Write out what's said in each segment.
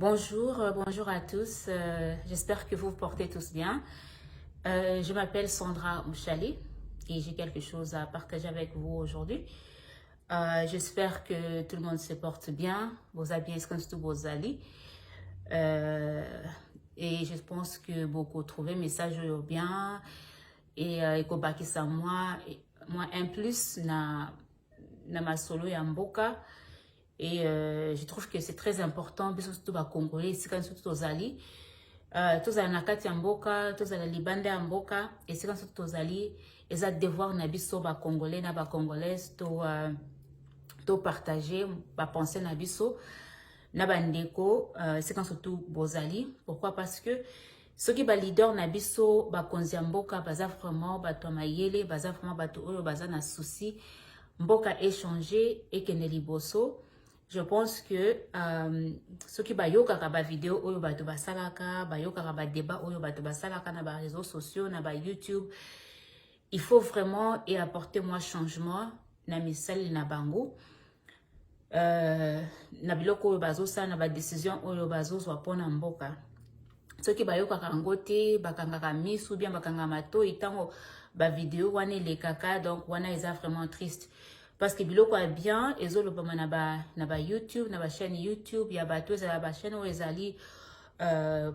Bonjour, bonjour à tous. J'espère que vous vous portez tous bien. Je m'appelle Sandra Mouchali et j'ai quelque chose à partager avec vous aujourd'hui. J'espère que tout le monde se porte bien. Boza bien, surtout bozali. Et je pense que beaucoup trouvé message bien et ekobakisa mwa un plus na masolo ya mboka. Et je trouve que c'est très important, biso surtout bacongolais, esika nyonso tozali, tozala na kati ya mboka, tozala libanda ya mboka, esika nyonso tozali, eza devoir na biso bacongolais na bacongolaise to partager bapensées na biso na bandeko esika nyonso tu bozali. Pourquoi? Parce que soki baleader na biso, bakonzi ya mboka, baza vraiment bato ya mayele, baza vraiment bato oyo baza na souci mboka echanger, ekende liboso, je pense que soki bayokaka bavideo oyo bato basalaka, bayokaka badébat oyo bato basalaka na baréseaux sociaux, na baYouTube, il faut vraiment et apporter mwa changement na misali na bango, na biloko oyo bazosala, na badécision oyo bazozwa mpona mboka. Soki bayokaka yango te, bakangaka misu bien, bakangaka matoi ntango bavideo wana elekaka, donc wana eza vraiment triste, parce que biloko ya bien ezolobama na ba YouTube, na bachaîne YouTube ya bato, ezala bachaîne oyo ezali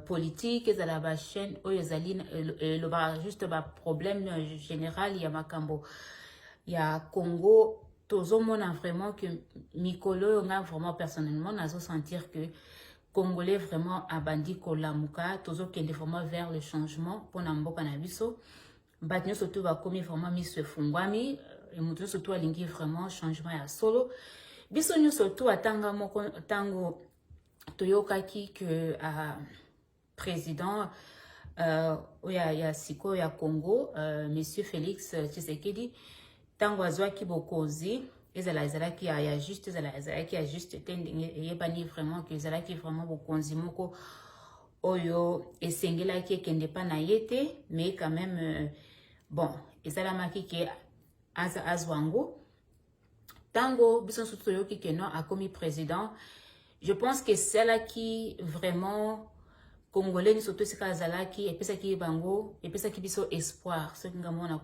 politique, ezala bachaîne oyo ezali elobaka juste baproblème général ya makambo ya Congo. Tozomona vraiment que mikolo oyo, nga vraiment personnellement nazosentir que congolais vraiment abandi kolamuka. Tozokende vraiment vers le changement mpona mboka na biso. Bato nyonso to bakomi vraiment miso efungwami, moto nyonso to alingi vraiment changement ya solo. Biso nyonso to atanga moko ntango toyokaki que président oyo ya sikoyo ya Congo, monsieur Félix Tshisekedi, ntango azwaki bokonzi, ezala ezalaki ya juste, ezala ezalaki ya juste te, ndenge eyebani vraiment ke ezalaki vraiment bokonzi moko oyo esengelaki ekende mpa na ye te, mais quand même, bon, esalamaki ke azwa yango. Ntango biso nyonso toyoki ke non, akomi président, je pense que esalaki vraiment congolais nyonso to esika azalaki, epesaki bango, epesaki biso espoir. Soki nga mona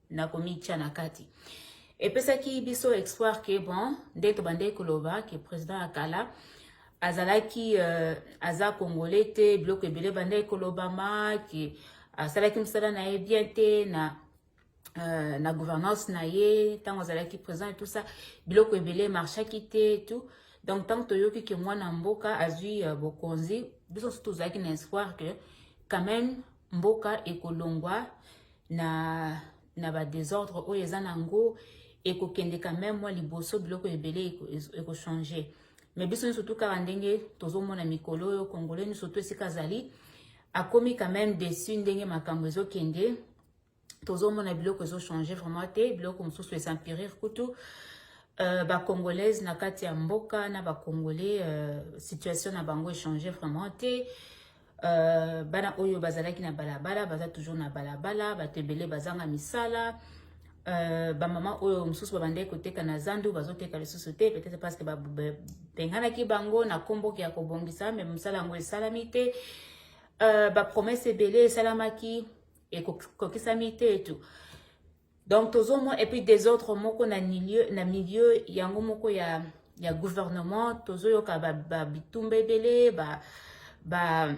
nakomitia na kati, epesaki biso espoir ke bon, nde tobandeki koloba ke président ya kala azalaki aza congolais te, biloko ebele bandeki kolobama ke asalaki mosala na ye bien te na gouvernance na ye ntango azalaki président et tout ça, biloko ebele marchaki te et tout. Donc ntango toyoki ke mwana mboka azwi bokonzi, biso nyonso tozalaki na espoir que quand même mboka ekolongwa na badésordre oyo eza nango, ekokende quand même mwa liboso, biloko ebele ekochanger. Mais biso nyonso tu kaka ndenge tozomona mikolo oyo, congolais nyonso to esika azali akomi quand même déçu ndenge makambo ezokende. Tozomona biloko ezochanger vraiment te, biloko mosusu es'empirer kutu. Bacongolaise na kati ya mboka na bacongolais, situation na bango echanger vraiment te. Bana oyo bazalaki na balabala baza toujours na balabala, bato ebele bazanga misala, bamama oyo mosusu babandaki koteka na zandu bazoteka lisusu te, peut-être parce que babenganaki bango na nkomboki ya kobongisa, mais mosala yango esalami te. Bapromesse ebele esalamaki, ekokisami te et tout. Donc tozomona et puis des autres moko na milieu yango moko ya gouvernement, tozoyoka babitumba ba ebele, ba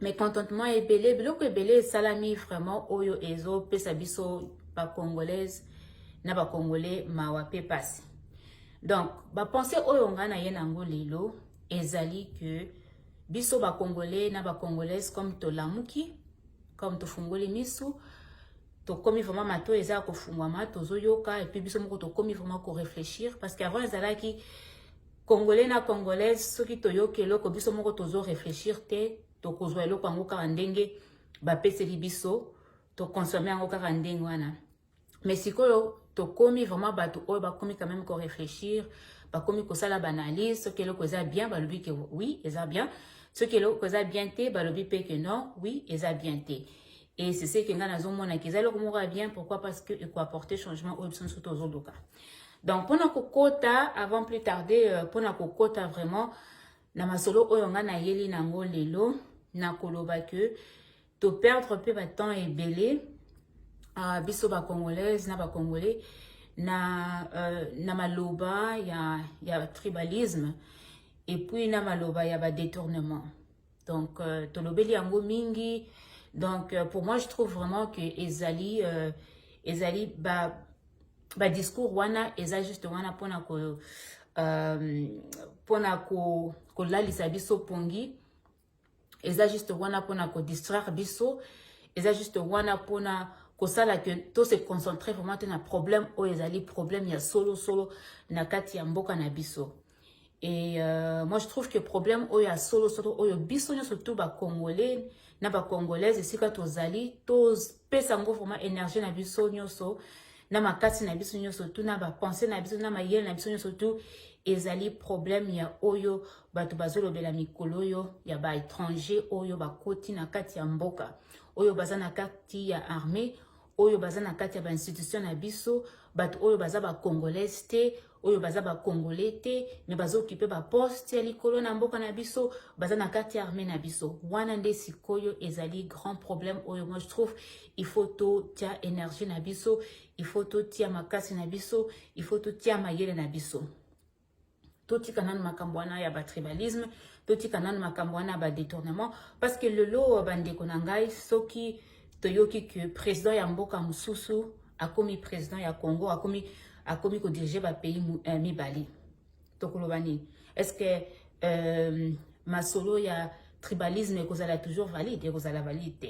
mécontentement ebele, biloko ebele esalami vraiment oyo ezopesa biso bacongolaise na bacongolais mawa mpe pasi. Donc bapensées oyo ngai na ye nango lelo ezali ke biso bacongolais na bacongolaise, comme tolamuki, comme tofungoli misu, tokomi vraiment matoi eza ya kofungwama, tozoyoka, et puis biso moko tokomi vraiment koréfléchir, parce que avant ezalaki congolais na congolaise, soki toyoki eloko, biso moko tozoréfléchir te, tokozwa eloko yango kaka ndenge bapeseli biso, toconsommer yango kaka ndenge wana. Mais sikoyo tokomi vraiment bato oyo bakomi quand même koréfléchir, bakomi kosala baanalyse. Soki eloko eza bien, balobi ke oui, eza bien. Soki eloko eza bien te, balobi mpe ke non, oui, eza bien te. Et c'est ce que ngai nazomonaki, eza eloko moko ya bien. Pourquoi? Parce que ekoapporter changement oyo biso nyonso tozoluka. Donc mpona kokota, avant plus tarder, mpona kokota vraiment Na masolo oyo nga nayeli nango lelo, nakoloba ke to perdre mpe batemps ebele, biso bacongolaise na bacongolais, na maloba ya tribalisme et puis na maloba ya badétournement. Donc tolobeli yango mingi. Donc pour moi, je trouve vraiment que ezali ba badiscours wana eza juste wana mpona kolalisa biso pongi, eza juste wana mpona kodistraire biso, eza juste wana mpona kosala ke to se concentrer vraiment te na problème oyo ezali problème ya solo solo na kati ya mboka na biso. Et moi, je trouve que problème oyo ya solo solo, oyo biso nyonso tu bacongolais na bacongolaise esika tozali, topesa yango vraiment énergie na biso nyonso, na makasi na biso nyonso tu, na bapensées na biso, na mayele na biso nyonso tu, ezali problème ya oyo bato bazolobela mikolo oyo, ya baétranger oyo bakoti na kati ya mboka, oyo baza na kati ya armée, oyo baza na kati ya bainstitution na biso, bato oyo baza bacongolaise te, oyo baza bacongolais te, mais bazooccuper baposte ya likolo na mboka na biso, baza na kati ya armée na biso. Wana nde sikoyo ezali grand problème oyo moi je trouve il faut totia énergie na biso, il faut totia makasi na biso, il faut totia mayele na biso. Totika nanu makambo wana ya batribalisme, totika nanu makambo wana ya badétournement, parce que lelo, bandeko na ngai, soki toyoki ke président ya mboka mosusu akomi président ya Congo, akomi kodiriger bapays mibale, tokoloba nini? Est ce que masolo ya tribalisme ekozala toujours valide? Ekozala valide te.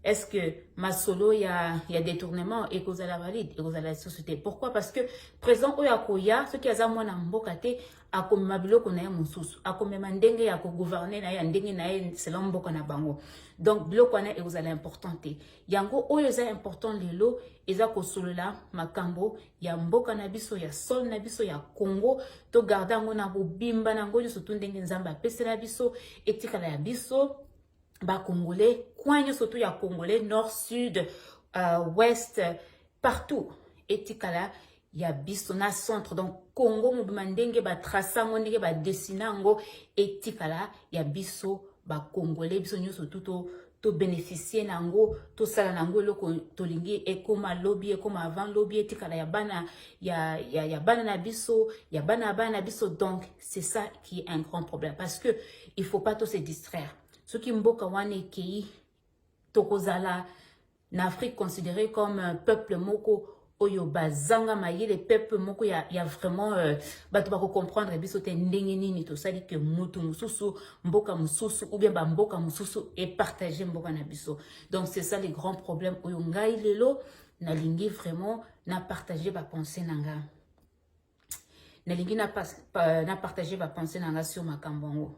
Est ce que masolo ya détournement ekozala valide? Ekozala lisusu te. Pourquoi? Parce que président oyo akoya, soki aza mwana mboka te, akomema biloko na ye mosusu, akomema ndenge ya kogouverner na ye, ya ndenge na ye, selon mboka na bango. Donc biloko wana ekozala important te. Yango oyo eza important lelo eza kosolola makambo ya mboka na biso, ya sol na biso ya Congo. Togarder yango na bobimba na yango nyonso tu, ndenge Nzambe apesela biso, etikala ya biso bacongolais, coin nyonso tu ya Congolais, nord, sud, ouest, partout, etikala ya biso na centre. Donc Congo mobima, ndenge batracer yango, ndenge badessiner yango, etikala ya biso bacongolais, biso nyonso tu tobénéficier na yango, tosala na yango eloko tolingi. Ekóma lobi, ekóma avant lobi, etikala ya bana ya bana na biso, ya bana ya bana na biso. Donc c'est ça qui est un grand problème, parce que il faut pas to se distraire. Soki mboka wana ekei, tokozala na Afrique considéré comme un peuple moko oyo bazanga mayele, peuple moko ya vraiment bato bakocomprendre biso te, ndenge nini tosali ke mutu mosusu, mboka mosusu ou bien bamboka mosusu epartager mboka na biso. Donc c'est ça le grand problème oyo ngai lelo nalingi vraiment na partager bapensées na nga, nalingi na partager bapensées na nga sur makambo yango,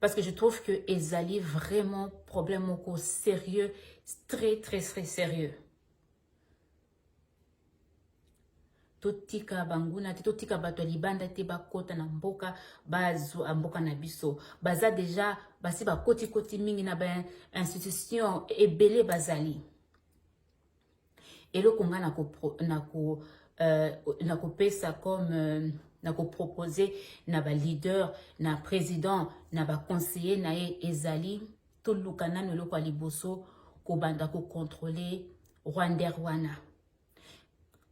parce que je trouve que ezali vraiment problème moko sérieux, très très très sérieux. Totika banguna te, totika bato ya libanda te bakota na mboka, bazwa mboka na biso. Baza déjà basi bakotikoti mingi na bainstitution ebele. Bazali eloko nga na kopesa comme na koproposer na baleader, na président, na baconseiller na ye, ezali toluka nano eloko ya liboso, kobanda kocontrôler Rwandair wana.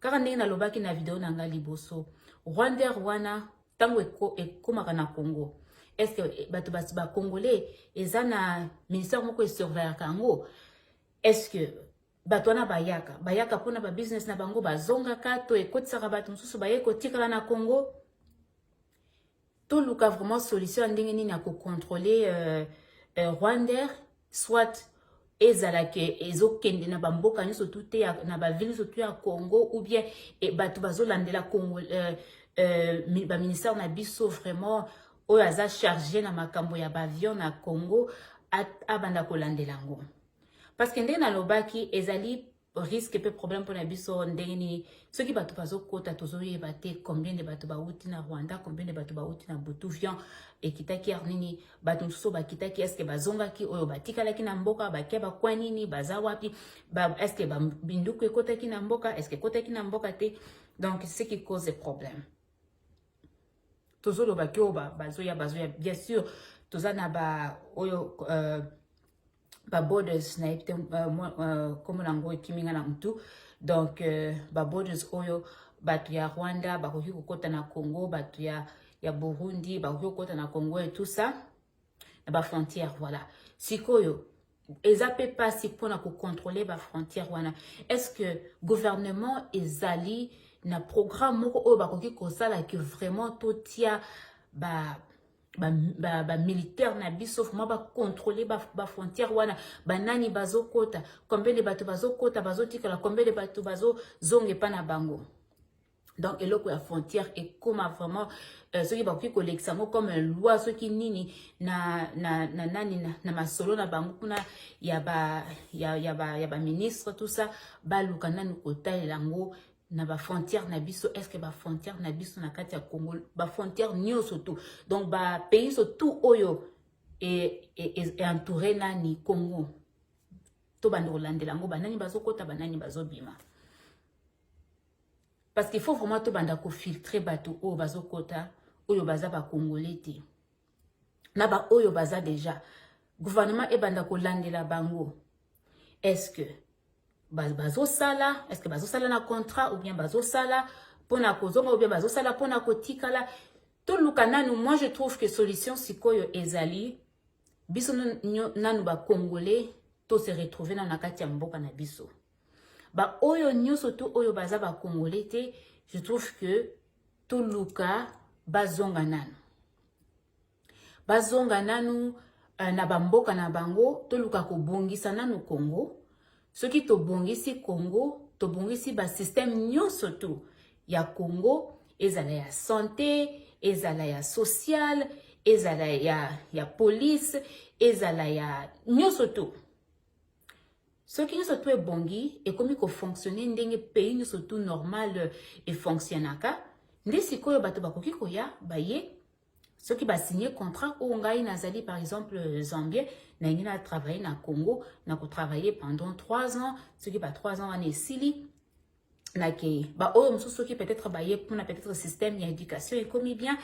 Kaka ndenge nalobaki na video na ngai liboso, Rwandair wana, ntango ekomaka na Congo, est ce que bato basi bacongolais, eza na ministère moko esurveillaka yango? Est ce que bato wana bayaka mpona babusiness na bango, bazongaka, to ekotisaka bato mosusu baye kotikala na Congo? Toluka vraiment solution ya ndenge nini ya kocontrôler Rwandair, soit ezalaka ezokende na bamboka nyonso tu te, na baville nyonso tu ya Congo, ou bien bato bazolandela Congo, baministère na biso vraiment oyo aza chargé na makambo ya baavion na Congo abanda kolandela yango. Parce que ndenge nalobaki, ezali risque mpe problème mpona biso. Ndenge nini soki bato bazokota, tozoyeba te combien de bato bauti na Rwanda, combien de bato bauti na butu? Avion ekitaki heure nini? Bato mosusu bakitaki, est-ce bazongaki? Oyo batikalaki na mboka bakia bakwa nini? Baza wapi ba, est-ce binduku ekotaki na mboka? Est-ce ekotaki na mboka te? Donc ce qui cause problème. Tozoloba ke oyo bazoya, bazoya, bien sûr toza na ba oyo baborders, nayebi te kombo nango, ekimi nga na mutu. Donc baborders oyo bato ya Rwanda bakoki kokɔta na Congo, bato ya Burundi bakoki kokɔta na Congo et tout ça, na bafrontière, voilà. Sikoyo eza mpe mpasi mpona kocontrôler bafrontière wana. Est ce que gouvernement ezali na programme moko oyo bakoki kosala ke vraiment totia ba bamilitaire ba na biso, vraiment bacontrôler bafrontière wana, banani bazokota, combien de bato bazokota, bazotikala combien de bato, bazozonga epa na bango? Donc eloko ya frontière ekóma vraiment soki bakoki kolekisa yango comme loi, soki nini na nani na masolo na bango kuna ya baministre, tout ça, baluka nani kotalela yango na bafrontière na biso. Est ce que bafrontière na biso na kati ya Congo, bafrontière nyonso tout, donc bapays surtout oyo entouré nani Congo, to banda kolandela yango, banani bazokota, banani bazobima? Parce qu'il faut vraiment tobanda kofiltrer bato oyo bazokota, oyo baza bacongolais te, na baoyo baza déjà. Gouvernement ebanda kolandela bango. Est ce que bazosala, est ce que bazosala na contrat, ou bien bazosala mpona kozonga, ou bien bazosala mpona kotikala? Toluka nanu. Moi, je trouve que solution sikoyo ezali biso nanu bacongolais to se retrouve nanu na kati ya mboka na biso. Baoyo nyonso to oyo baza bacongolais te, je trouve que toluka bazonga nanu, bazonga nanu na bamboka na bango. Toluka kobongisa nanu Congo. Soki tobongisi Congo, tobongisi basystème nyonso tu ya Congo, ezala ya santé, ezala ya social, ezala ya police, ezala ya nyonso tu, soki nyonso tu ebongi, ekomi kofonctionner ndenge pays nyonso tu normal efonctionnaka, nde sikoyo bato bakoki koya. Baye soki basigne contrat oyo, ngai nazali par exemple zambien, nalingi na travailler na Congo, na kotravailler pendant 3 ans. Soki ba 3 ans wana esili, nakei. Baoyo mosusu, soki peut-être baye mpona peut-être système ya éducation ekomi bien,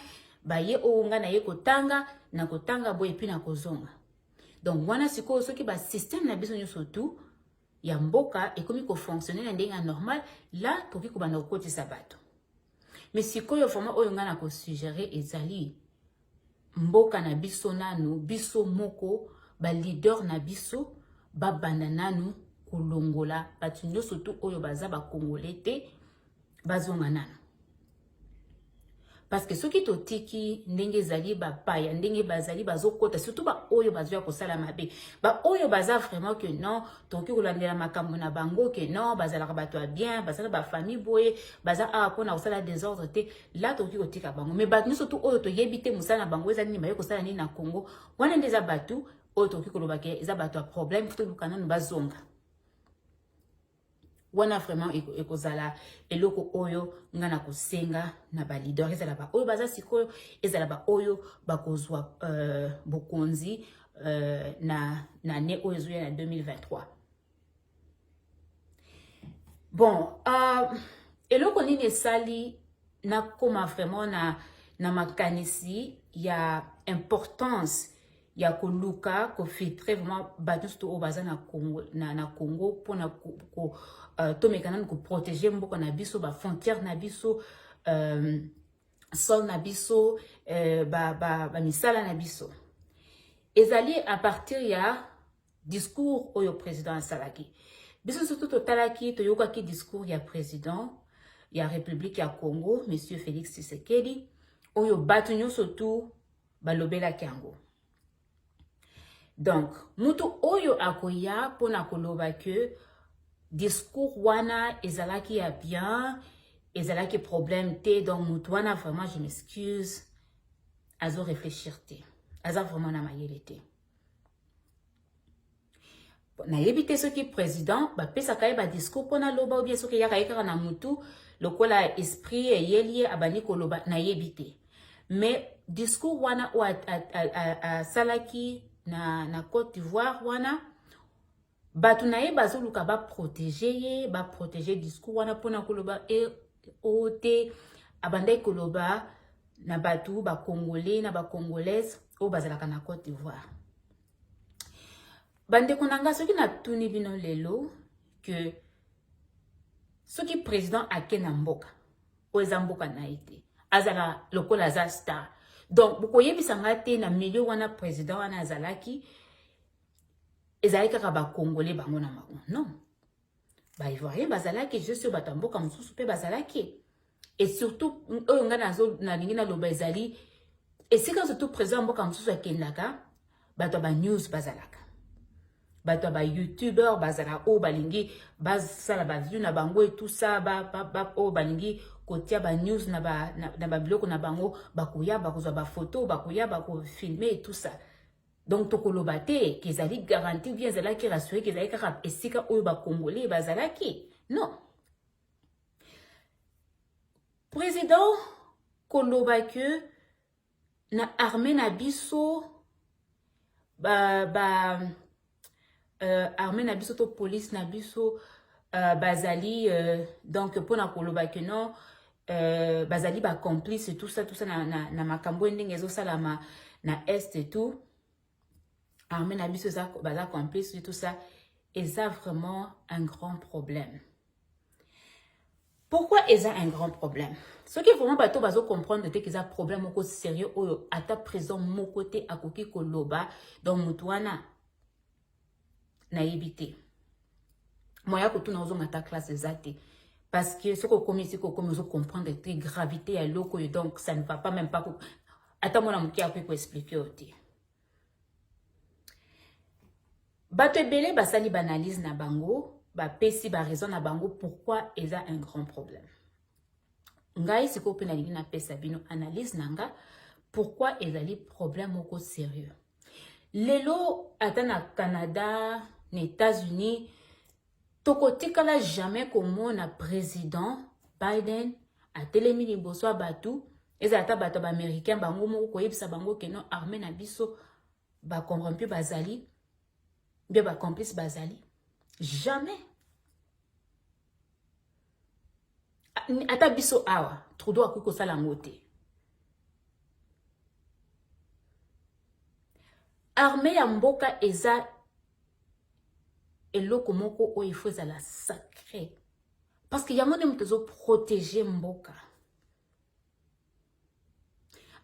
baye oyo ngai naye kotanga, na kotanga boye, et puis na kozonga. Donc wana sikoyo, soki basystème na biso nyonso tu ya mboka ekomi kofonctionner na ndenge ya normal, la tokoki kobanda kokotisa bato. Mais sikoyo vraiment, oyo ngai na kosuggérer ezali mboka na biso nanu, biso moko baleader na biso babanda nanu kolongola bato nyonso tu oyo baza bacongolais te, bazonga nanu. Parce que soki totiki ndenge ezali, bapaya ndenge bazali bazokota, surtout baoyo bazoya kosala mabe, baoyo baza vraiment que non, tokoki kolandela makambo na bango ke non, bazalaka bato ya bien, baza na bafamille boye, baza awa mpona kosala désordre te, la tokoki kotika bango. Mais bato nyonso tu oyo toyebi te mosala na bango eza nini, baye kosala nini na Congo, wana nde eza bato oyo tokoki koloba ke eza bato ya problème. Toluka nanu bazonga wana. Vraiment ekozala eloko oyo nga na kosenga na baleader, ezala baoyo baza sikoyo, ezala baoyo bakozwa bokonzi na année oyo ezoya na 2023. Bon, eloko nini esali nakóma vraiment na makanisi ya importance ya koluka kofiltrer vraiment bato nyonso oyo baza na Congo, na Congo mpona tomeka nanu koprotéger mboka na biso, bafrontière na biso, sol na biso, bamisala ba na biso, ezali à partir ya discours oyo président asalaki. Biso surtout totalaki, toyokaki discours ya président ya République ya Congo, monsieur Félix Tshisekedi, oyo bato nyonso tu balobelaki yango. Donc mutu oyo akoya mpona koloba ke discours wana ezalaki ya bien, ezalaki problème te, donc mutu wana vraiment, je m'excuse, azo réfléchir te, aza vraiment na mayele te. Nayebi te soki président bapesaka ye badiscours mpona aloba, ou bien soki eyaka ye kaka na mutu lokola esprit eyeli ye, abandi koloba, nayebi te. Mais discours wana oyo asalaki na Côte d'Ivoire wana, bato na ye bazoluka baprotéger ye, baprotéger discours wana mpona koloba e o te abandaki koloba. na bato bacongolais na bacongolaise oyo bazalaka na Côte d'Ivoire. Bandeko na nga, soki natuni bino lelo ke soki président ake na mboka oyo eza mboka na ye te, azala lokola aza star, donc bokoyebisa nga te na milieu wana président wana azalaki, ezalaki kaka bacongolais bango na bango? Non, baivoirien bazalaki, je suis bato ya mboka mosusu mpe bazalaki. Et surtout oyo ngai nalingi naloba ezali esika surtout président ya mboka mosusu akendaka, bato ya banews bazalaka, bato ya bayoutubeur bazala, oyo balingi basala baview na bango et tout ça, oyo balingi kotia banews na babiloko na bango, bakoya bakozwa bafoto, bakoya bakofilme et tout ça. Donc tokoloba te ke ezali garantie ou bien ezalaki rassuré ke ezali kaka esika oyo bacongolais bazalaki. Non, président koloba ke na armée na biso ba, ba armée na biso to police na biso bazali donc mpona koloba ke non, bazali bacomplice, tout ça, tout ça, na makambo ndenge ezosalama na Est et tout, armée na biso baza complice, tout ça, eza vraiment un grand problème. Pourquoi eza un grand problème? Soki vraiment bato bazocomprendre te ke eza problème moko sérieux oyo ata président moko te akoki koloba, donc motu wana nayebi te moya kotuna ozonga ata classe eza te, parce que soki okomi esika okomi, ozocomprendre te gravité ya eloko oyo. Donc ça ne va pas, même pas ata mwana moke akoki koexpliquer oyo te. Bato ebele basali baanalyse na bango, bapesi baraison na bango pourquoi eza un grand problème. Ngai sikoyo mpe nalingi napesa bino analyse na nga pourquoi ezali problème moko sérieux. Lelo ata na Canada, na États-Unis, tokotikala jamais komona président Biden atelemi liboso ya bato, ezala ata bato ya baaméricain bango moko, koyebisa bango ke non, armée na biso bacorrompu bazali, bien bacomplice bazali. Jamais. Ata biso awa, Trudeau akoki kosala yango te. Armée ya mboka eza eloko moko oyo ifo ezala sacré, parce que yango nde moto ezoprotege mboka.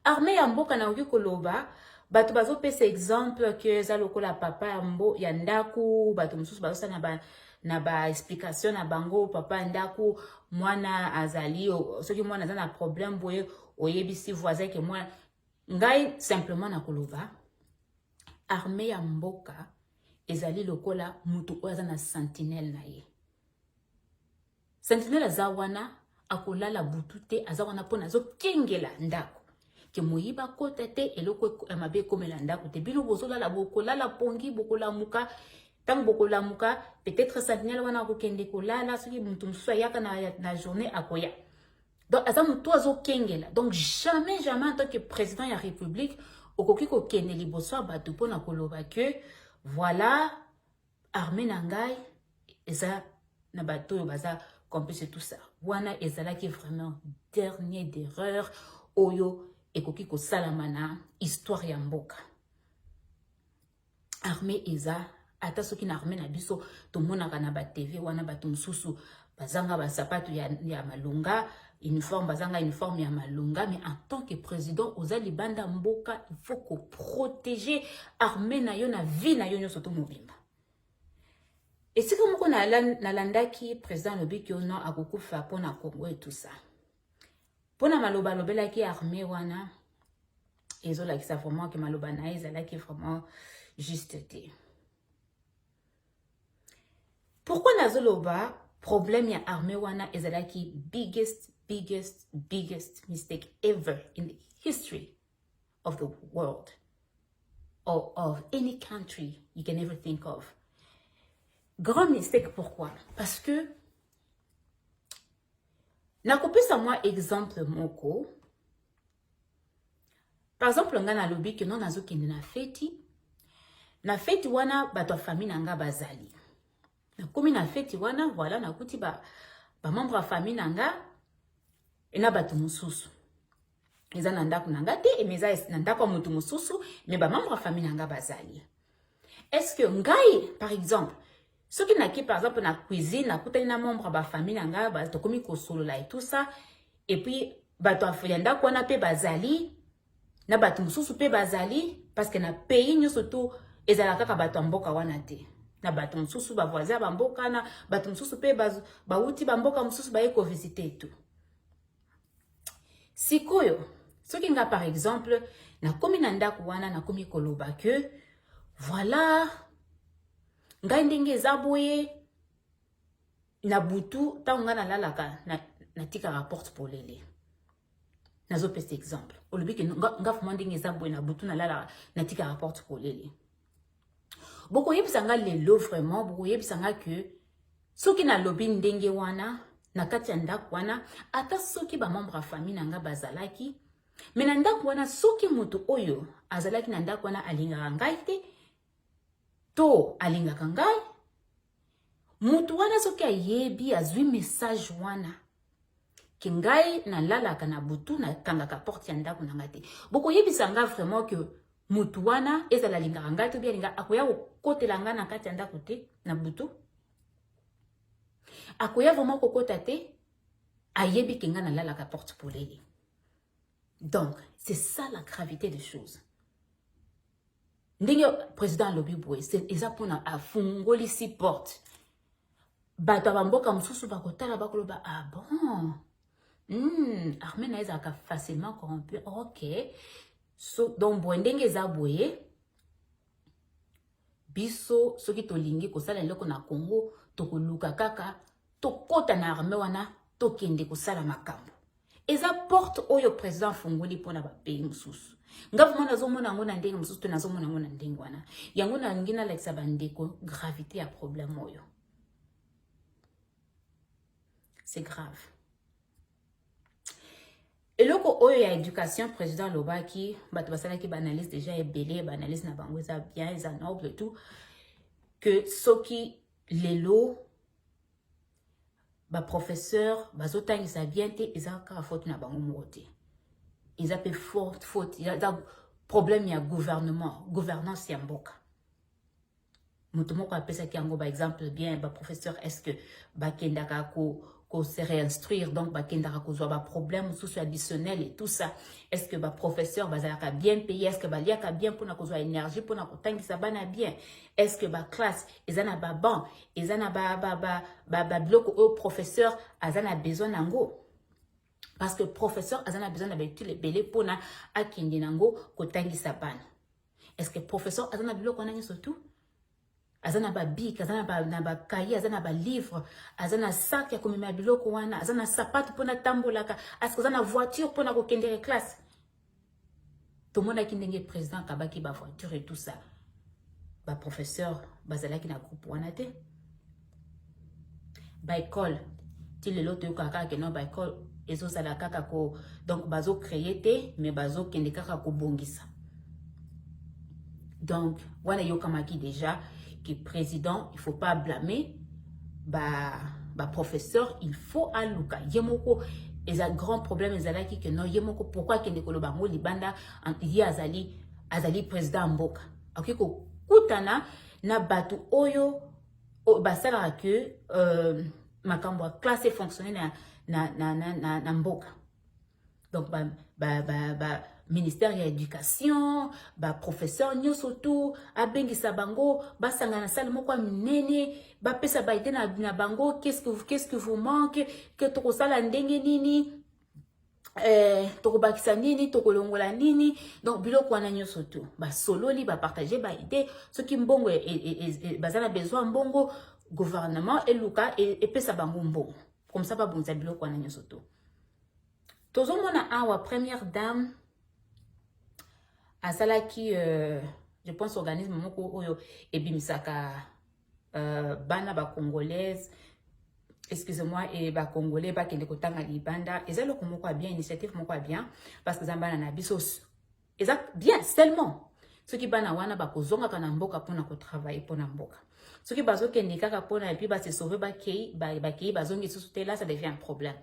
Armée ya mboka, nakoki koloba, bato bazopesa exemple ke eza lokola papa ya ndako. Bato mosusu bazosala na baexplication na bango, papa ya ndako, mwana azali, soki mwana aza na problème boye, oyebisi voisin ke mwana. Ngai simplement na koloba, armée ya mboka ezali lokola motu oyo aza na sentinelle na ye. Sentinelle aza wana, akolala butu te, aza wana mpona azokengela ndako ke moyibi akota te, eloko ya mabe ekomela ndako te. Bino bozolala, bokolala pongi, bokolamuka. Ntango bokolamuka, peut-être sentinelle wana akokende kolala, soki motu mosusu ayaka na journée akoya. Donc aza motu azokengela. Donc jamais, jamais, en tant que président ya république, okoki kokende liboso ya bato mpona koloba ke voilà, armée na ngai eza na bato oyo baza complice, tout ça. Wana ezalaki vraiment dernier d'erreur oyo ekoki kosalama na histoire ya mboka. Armée eza, ata soki na armée na biso tomonaka na batv wana bato mosusu bazanga basapato ya malonga, uniforme, bazanga uniforme ya malonga, mais en tant que président oza libanda mboka, il faut koprotéger armée na yo na vie na yo nyonso to mobimba. Esika moko nalandaki président alobiki yo non, akokufa mpona Congo et tout ça. Mpona maloba alobelaki armée wana, ezolakisa vraiment ke maloba na ye ezalaki vraiment juste te. Pourquoi nazoloba problème ya armée wana ezalaki biggest, biggest, biggest mistake ever in the history of the world or of any country you can ever think of? Grand mistake, pourquoi? Parce que nakopesa mwa exemple moko. Par exemple, nga nalobi ke non, nazokende na feti. Na feti wana bato ya famille na nga bazali. Nakomi na feti wana, voilà, nakuti bamembre ya famille na nga na bato mosusu. Eza na ndako na nga te, mais eza na ndako ya motu mosusu, mais bamembre ya famille na nga bazali. Est ce que ngai, par exemple, soki naki par exemple na cuisine, nakutani na membre ya bafamille na nga, tokomi kosolola et tout ça, et puis bato ya ndako wana mpe bazali na bato mosusu mpe bazali, parce que na pays nyonso tu ezalaka kaka bato ya mboka wana te, na bato mosusu, bavoisin ya bamboka, na bato mosusu mpe bauti bamboka mosusu baye kovisite et tout. Sikoyo soki nga, par exemple, nakomi na ndako wana, nakomi koloba ke voilà, ngai ndenge eza boye, na butu ntango ngai nalalaka, natikaka porte polele. Nazopesa exemple, olobi ke nga vraiment ndenge eza boye, na butu nalalaka, natikaka porte polele. Bokoyebisa nga lelo, vraiment bokoyebisa nga ke soki nalobi ndenge wana na kati ya ndako wana, ata soki bamembre ya famille na nga bazalaki, mais na ndako wana, soki moto oyo azalaki na ndako wana alingaka ngai te to alingaka ngai, moto wana soki ayebi, azwi message wana ke ngai nalalaka na butu, nakangaka porte ya ndako na ngai te, bokoyebisa nga vraiment ke motu wana, ezala alingaka ngai to bi alinga, akoya kokotela ngai na kati ya ndako te na butu? Akoya vraiment kokota te, ayebi ke ngai nalalaka porte polele. Donc c'est ça la gravité des choses. Ndenge président alobi boye, eza mpona afungolisi porte, bato ya bamboka mosusu bakotala, bakoloba: "Ah bon, armée na ye ezalaka facilement corrompu, ok." So, donc boye ndenge eza boye, biso soki tolingi kosala eloko na Congo, tokoluka kaka tokɔta na armée wana, tokende kosala makambo. Eza porte oyo président afungoli mpona bapays mosusu. Nga vraiment nazomona yango na ndenge mosusu to nazomona yango na ndenge wana. Yango nalingi nalakisa bandeko gravité ya problème oyo, c'est grave. Eloko oyo ya éducation, président alobaki, bato basalaki baanalyse déjà ebele, baanalyse na bango eza bien, eza noble, tout que soki lelo baprofesseur bazotangisa bien te, eza kaka faute na bango moko te, eza mpe faute, eza problème ya gouvernement, gouvernance ya mboka. Moto moko apesaki yango baexemple bien: baprofesseur, est ce que bakendaka ko se réinstruire? Donc bakendaka kozwa baproblème mosusu additionnel et tout ça. Est ce que baprofesseur bazalaka bien payé? Est ce que baliaka bien mpona kozwa énergie mpona kotangisa bana bien? Est ce que baclasse eza na babanc, eza na babiloko oyo professeur aza na besoin nango? Parce que professeur aza na besoin na bautile ebele mpona akende nango kotangisa bana. Est ce que professeur aza na biloko wana nyonso tout? Aza na babic, aza na bacahier, aza na balivre, aza na sac ya komema biloko wana, aza na sapatu mpona tambolaka, aske aza na voiture mpona kokendere classe? Tomonaki ndenge président akabaki bavoiture et tout ça, baprofesseur bazalaki na groupe wana te. Baekole, ti lelo toyokaka kaka ke non, baekole ezozala kaka ko, donc bazocréer te, mais bazokende kaka kobongisa. Donc wana eyokamaki déjà que président, il faut pas blâmer baprofesseur, ba il faut aluka ye moko. Eza grand problème ezalaki ke non, ye moko, pourquoi akende koloba yango libanda? Ye azali président ya mboka, akoki kokutana na bato oyo basalaka ke makambo ya classe efonctionne na mboka. Donc ba ministère ya éducation, baprofesseur nyonso tu, abengisa bango, basangana na salle moko ya minene, bapesa baidées na bango: qu'est-ce que vous manque, ke tokosala ndenge nini, tokobakisa nini, tokolongola nini. Donc biloko wana nyonso tu basololi, bapartage baidées. Soki mbongo baza na besoin mbongo, gouvernement eluka epesa bango mbongo, comme ça babongisa biloko wana nyonso tu. Tozomona awa première dame asalaki, je pense, organisme moko oyo ebimisaka bana bacongolaise, excusez-moi, e bacongolais bakende kotanga libanda. Eza eloko moko ya bien, initiative moko ya bien, parce que eza bana na biso. Eza bien seulement soki bana wana bakozongaka na mboka mpona kotravaille mpona mboka. Soki bazokende kaka mpona et puis base sauve, bakei, bakei, bazongi lisusu te, là ça devient un problème.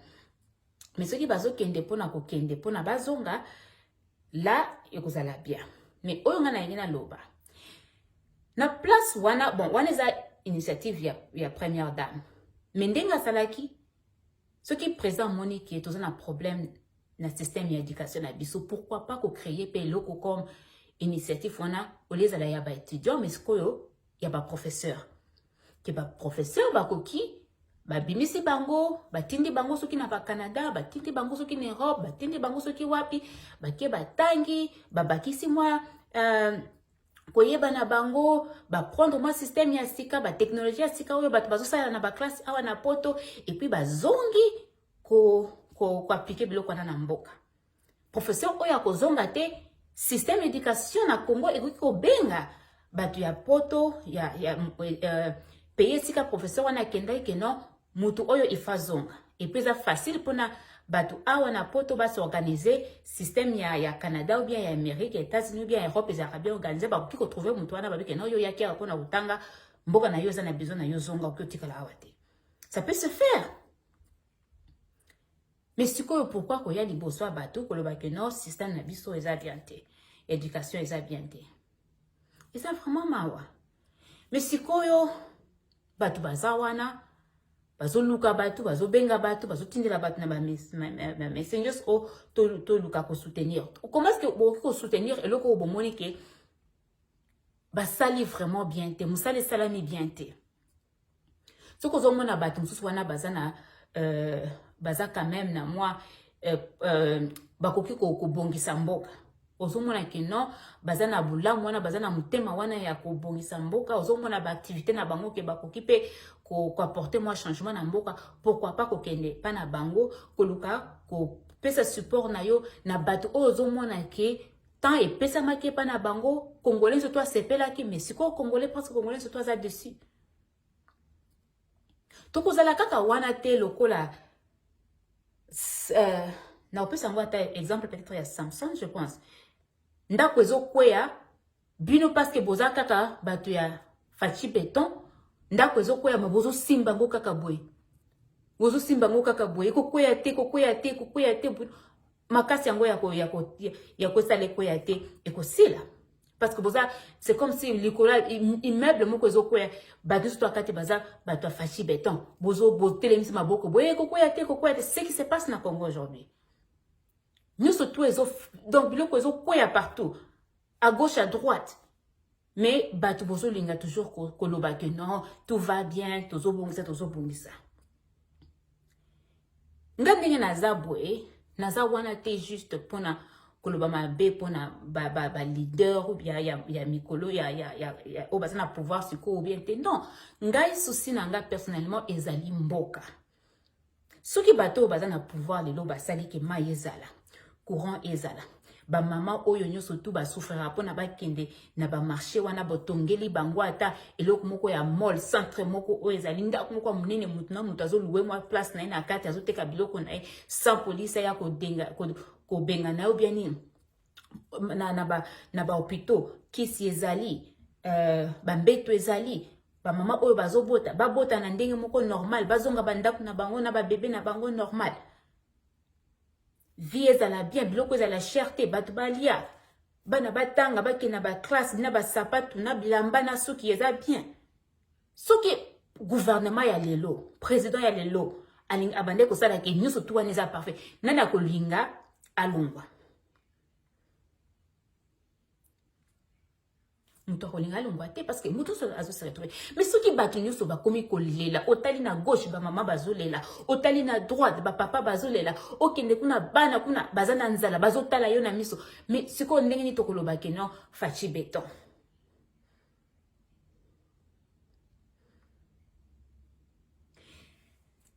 Mais soki bazokende mpona kokende mpona bazonga la, ekozala bien. Mais oyo ngai nalingi naloba na place wana, bon, wana eza initiative ya première dame. Mais ndenge asalaki, soki président amoni ke toza na problème na système ya éducation na biso, pourquoi pas kocréer mpe eloko comme initiative wana, olie ezala ya baétudiant, mais sikoyo ya baprofesseur, ke baprofesseur bakoki babimisi bango, batindi bango soki na baCanada, batindi bango soki na Europe, batindi bango soki wapi, bake batangi, babakisi mwa koyeba na bango, baprendre mwa système ya sika, batechnologie ya sika oyo bato bazosalela na baklasse awa na Poto, et puis bazongi koappliquer biloko wana na mboka. Professeur oyo akozonga te, système éducation na Congo ekoki kobenga bato ya Poto ya pays esika professeur wana akendaki ke non, mutu oyo ifa azonga. Et puis eza facile mpona bato awa na Poto bas'organiser. Système ya Canada ou bien ya Amérique, ya États-Unis ou bien ya Europe ezalaka bien organisé. Bakoki kotrouver mutu wana, babike non, yo oyaki awa mpona kotanga, mboka na yo eza na besoin na yo, zonga, okoki otikala awa te. Ça peut se faire. Mais sikoyo, pourquoi koya liboso ya bato koloba ke non, système na biso eza bien te, éducation eza bien te? Eza vraiment mawa. Mais sikoyo bato baza wana, bazoluka bato, bazobenga bato, bazotindela bato na bamessengers o toluka kosoutenir. Comment est-ce que bokoki kosoutenir eloko oyo bomoni ke basali vraiment bien te, mosala esalami bien te? Soki ozomona bato mosusu wana baza na baza quand même na mwa bakoki kobongisa mboka, ozomona ke non, baza na bolamu wana, baza na motema wana ya kobongisa mboka, ozomona baactivité na bango ke bakoki mpe koapporter mwa changement na mboka, pourquoi pas kokende mpa na bango, koluka kopesa support na yo na bato oyo ozomona ke temps epesamaki epa na bango, Congolais surtout asepelaki. Mais sikoyo Congolais, presque Congolais surtout aza dessus. Tokozala kaka wana te. Lokola na kopesa yango ata exemple peut-être ya Samson, je pense, ndako ezokweya, bino parce que boza kaka bato ya Fatshi Béton, ndako ezokweya, ma bozosimba yango kaka boye, bozosimba yango kaka boye, ekokweya te, ekokweya te, ekokweya te. Makasi yango ya kosala ekweya te, ekosila, parce que boza, c'est comme si likolo immeuble moko ezokweya, bato nyonso to akati baza bato ya Fatshi Béton, bozo botelemisi maboko boye, ekokweya te, ekokweya te. Ce qui se passe na Congo aujourd'hui, nyonso to ezo, donc biloko ezokweya partout, à gauche, à droite, mais bato bozolinga toujours koloba ke non, tout va bien, tozobongisa, tozobongisa. Nga ndenge naza boye, naza wana te juste mpona koloba mabe mpona baleader ba, ba ou bien ya mikolo ya oyo baza na pouvoir sikoyo ou bien te. Non, ngai souci na nga personnellement ezali mboka. Soki bato oyo baza na pouvoir lelo basali ke mai ezala, courant ezala, bamama oyo nyonso tu basouffrira mpona bakende na bamarché wana, botongeli bango ata eloko moko ya mall, centre moko oyo ezali ndako moko ya monene, motu na moto azolouer mwa place na ye na kati, azoteka biloko na ye sans polise aya kobenga na ye ou bien nini. Na bahôpitaux kisi ezali, bambeto ezali, bamama oyo bazobota babota na ndenge moko normal, bazonga bandako na bango na babebe na bango normal, vie ezala bien, biloko ezala cher te, bato balia, bana batanga, bakende na baklasse na basapatu na bilamba na suki eza bien. Soki gouvernement ya lelo, président ya lelo abande kosalaka nyonso tu wana eza parfait, nani akolinga alongwa? Moto akolinga alongwa te, parce que moto nyonso azose retrouver. Mais soki bato nyonso bakomi kolela, otali na gauche bamama bazolela, otali na droite bapapa bazolela, okende kuna bana kuna baza na nzala, bazotala yo na miso, mais sikoyo ndenge nini tokoloba ke non, Fatshi Béton?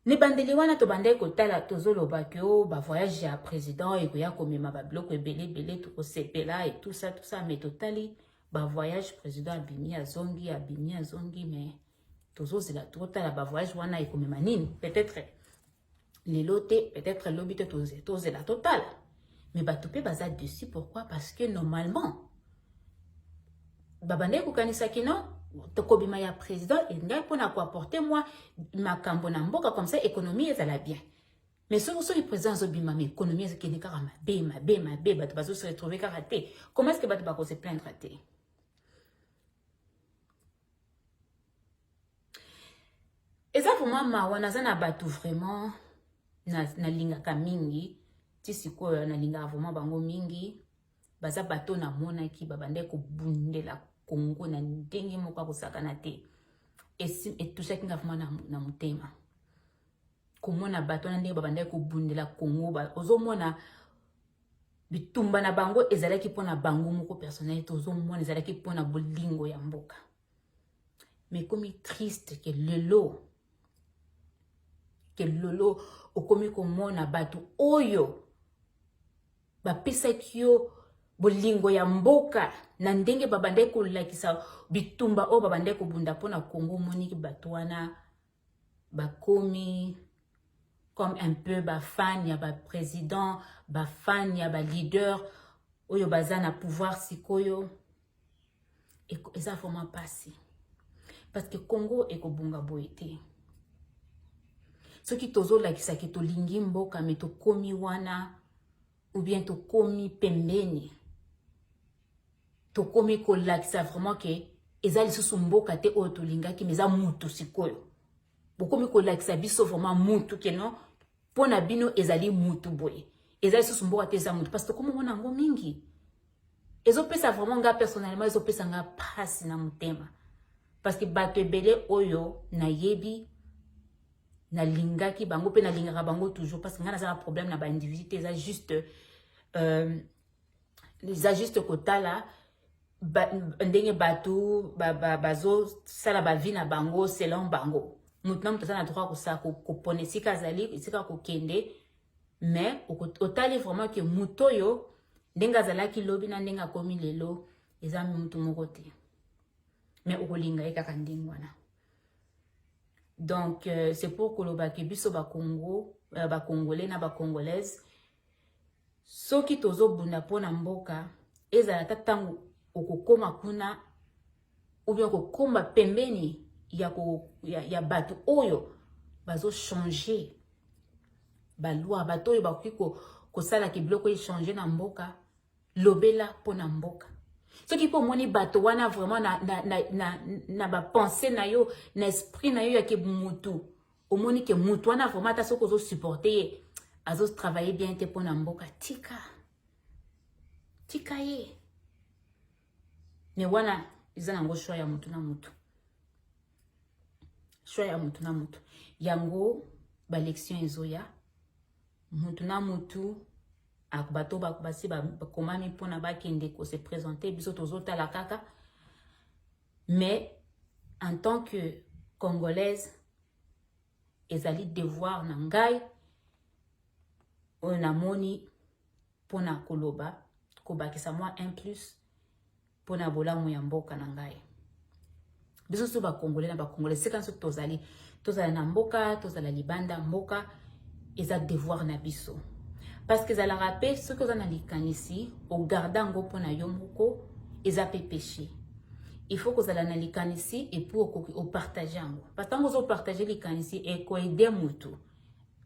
Na ebandeli wana tobandaki kotala, tozoloba ke o bavoyage ya président ekoya komema babiloko ebele ebele, tokosepela et tout ça, tout ça. Mais totali bavoyage, président abimi, azongi, abimi, azongi, mais tozozela, totala bavoyage wana ekomema nini. Peut-être lelo te, peut-être lobi te, tozela, totala. Mais bato mpe baza dessus. Pourquoi? Parce que normalement babandaki kokanisaki non, tokobima ya président engai mpona koapporter mwa makambo na mboka, comme ça économie ezala bien. Mais soki soki président azobima, mais économie ezokende kaka mabe mabe mabe, bato bazose retrouver kaka te. Comment est ce que bato bakose plaindre te? Eza vraiment mawa. Naza na bato vraiment nalingaka mingi ti sikoyo, nalingaka vraiment bango mingi. Baza bato namonaki babandaki kobundela Kongo na ndenge moko akosakana te. Etushaki nga vraiment na motema komona bato wana ndenge babandaki kobundela Kongo. Ozomona bitumba na bango ezalaki mpona bango moko personnel te, ozomona ezalaki mpona bolingo ya mboka. Mais ekomi triste ke lelo okomi komona bato oyo bapesaki yo bolingo ya mboka na ndenge babandaki kolakisa bitumba oyo babandaki kobunda mpona Kongo, omoniki bato wana bakomi comme un peu bafan ya baprésident, bafan ya baleader oyo baza na pouvoir sikoyo. Eza vraiment mpasi, parce que Congo ekobonga boye te soki tozolakisaki tolingi mboka, mais tokomi wana ou bien tokomi pembeni, tokomi kolakisa vraiment ke eza lisusu mboka te oyo tolingaki, mais eza mutu. Sikoyo bokomi kolakisa biso vraiment mutu ke non, mpo na bino ezali mutu boye, eza lisusu mboka te, eza mutu. Parce que tokomi omona yango mingi, ezopesa vraiment nga personnellement, ezopesa nga mpasi na motema, parce que bato ebele oyo nayebi, nalingaki bango mpe nalingaka bango toujours, parce que ngai naza na problème na baindividu te. Eza juste kotala ndenge bato bazosala ba bavie na bango selon bango. Motu na moto aza na droit kosala, kopona esika azali, esika kokende. Mais otali vraiment ke moto oyo, ndenge azalaki lobi na ndenge akomi lelo, eza motu moko te, mais okolinga ye kaka ndenge wana. Donc c'est pour koloba ke biso bakongo, bacongolais na bacongolaise, soki tozobunda mpona mboka, ezala ata ntango okokóma kuna ou bien okokóma pembeni ya bato oyo bazochange baloi, bato oyo bakoki kosalaka biloko echange na mboka, lobela mpona mboka. Soki mpe omoni bato wana vraiment na bapensées na yo, na esprit na yo yake mutu, omoni ke mutu wana vraiment, ata soki ozosupporte ye, azotravaille bien te mpona mboka, tika, tika ye. Mais wana eza nango choix ya mutu na mutu, choix ya mutu na mutu. Yango baélection ezoya, mutu na mutu, bato basi bakomami mpona bakende kose présenter. Biso tozotala kaka, mais en tant que Congolaise, ezali devoir na ngai oyo namoni mpona koloba, kobakisa mwa un plus mpona bolamu ya mboka na ngai. Biso so bacongolais na bacongolais, sika nyonso tozali, tozala na mboka, tozala libanda mboka, eza devoir na biso, parce que ezalaka mpe soki oza na likanisi, ogarde yango mpona yo moko, eza mpe péché. Il faut kozala na likanisi et puis okoki opartage yango, parce que ntango ozopartage likanisi, ekoaider motu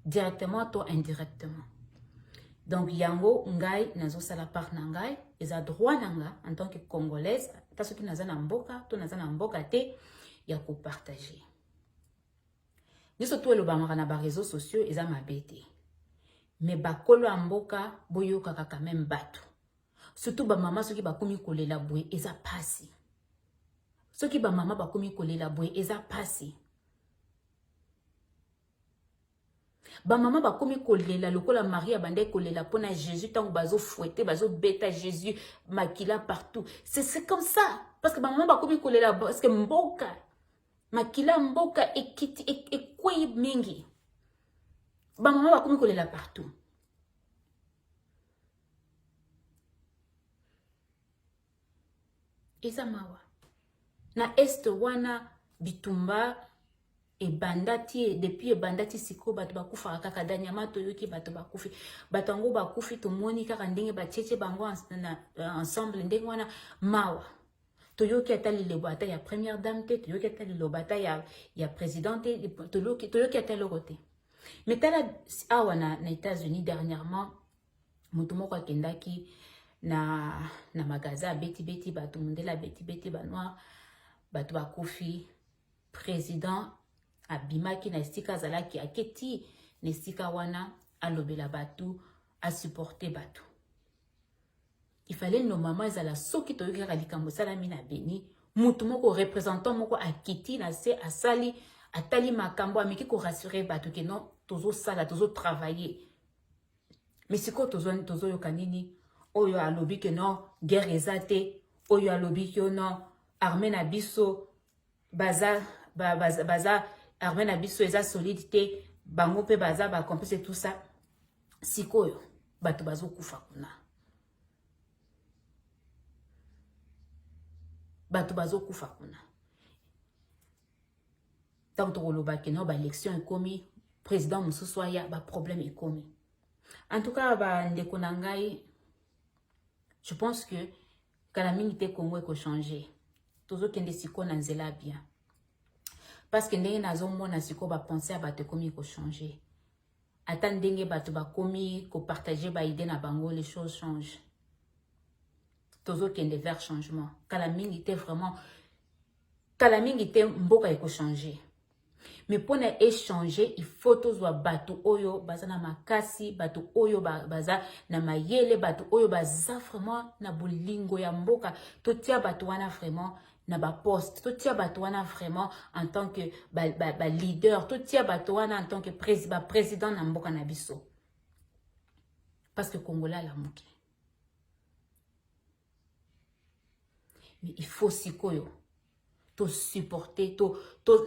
directement to indirectement. Donc yango ngai nazosala part na ngai, eza droit na nga en tant que Congolaise, ata soki naza na mboka to naza na mboka te, ya kopartage. Nyonso to elobamaka na baréseaux sociaux eza mabe te, mais bakolo ya mboka, boyokaka quand même bato, surtout bamama. Soki bakomi kolela boye, eza pasi. Soki bamama bakomi kolela boye, eza pasi. Bamama bakomi kolela lokola Marie abandaki kolela mpona Jésus ntango bazofouetter, bazobeta Jésus, makila partout. C'est comme ça, parce que bamama bakomi kolela parce que mboka, makila mboka ekiti, ekwei mingi. Bamama bakomi kolela partout. Eza mawa. Na Est wana, bitumba ebanda ti depuis ebanda ti sikoyo, bato bakufaka kaka. Danyama toyoki bato bakufi, bato yango bakufi, tomoni kaka ndenge batietie bango ensemble ndenge wana, mawa. Toyoki ata liloba ata ya première dame te, toyoki ata liloba ata ya président te, toyoki ata eloko te. Mais tala awa na États-Unis dernièrement, moto moko akendaki na magasin, abetibeti bato, mondele abetibeti banoir, bato bakufi. Président abimaki na esika azalaki, aketi na esika wana, alobela bato, asupporte bato. Il fallait normalement ezala soki toyoki kaka likambo esalami na Beni, mutu moko, représentant moko akiti na se, asali, atali makambo, ameki korassurer bato ke non, tozosala, tozotravailler. Mais sikoyo tozoyoka nini? Oyo alobi ke non, guerre eza te. Oyo alobi ke non, armée na biso baza armée na biso eza solide te, bango mpe baza bacomplice, tout ça. Sikoyo bato bazokufa kuna, bato bazokufa kuna. Ntango tokolobaki no baélection ekomi, président mosusu aya, baproblème ekomi. En tout cas, bandeko na ngai, je pense que kala mingi te Congo ekochange. Tozokende sikoyo na nzela bien, parce que ndenge nazomona sikoyo, bapensées ya bato ekomi kochange. Ata ndenge bato bakomi kopartage baidées na bango, les choses changent. Tozokende vers changement. Kala mingi te, vraiment kala mingi te, mboka ekochange. Mais mpona échanger, il faut tozwa bato oyo baza na makasi, bato oyo baza na mayele, bato oyo baza vraiment na bolingo ya mboka. Totia bato wana vraiment na baposte, totia bato wana vraiment en tant que baleader, ba totia bato wana en tant que baprésident na mboka na biso, parce que Congolais alamuki. Mais il faut sikoyo tosupporte to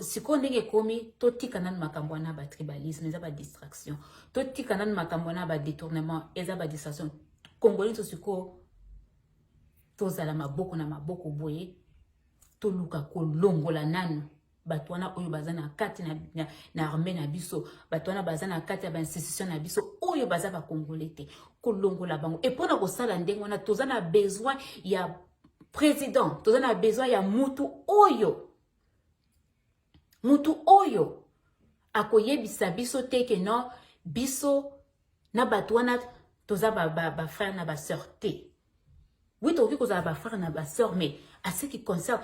sikoyo ndenge ekomi, totika nanu makambo wana batribalisme, eza badistraction. Totika nanu makambo wana badétournement, eza badistraction. Congolais nyonso sikoyo tozala maboko na maboko boye, toluka kolongola nanu bato wana oyo baza na kati na armée na biso, bato wana baza na kati ya bainstitution na biso oyo baza bacongolais te, kolongola bango. E mpona kosala ndenge wana, toza na besoin ya président, toza na besoin ya mutu oyo akoyebisa biso te ke non, biso na bato wana toza bafrère ba na basœur te. Oui, tokoki kozala bafrère na basœur, mais à ce qui concerne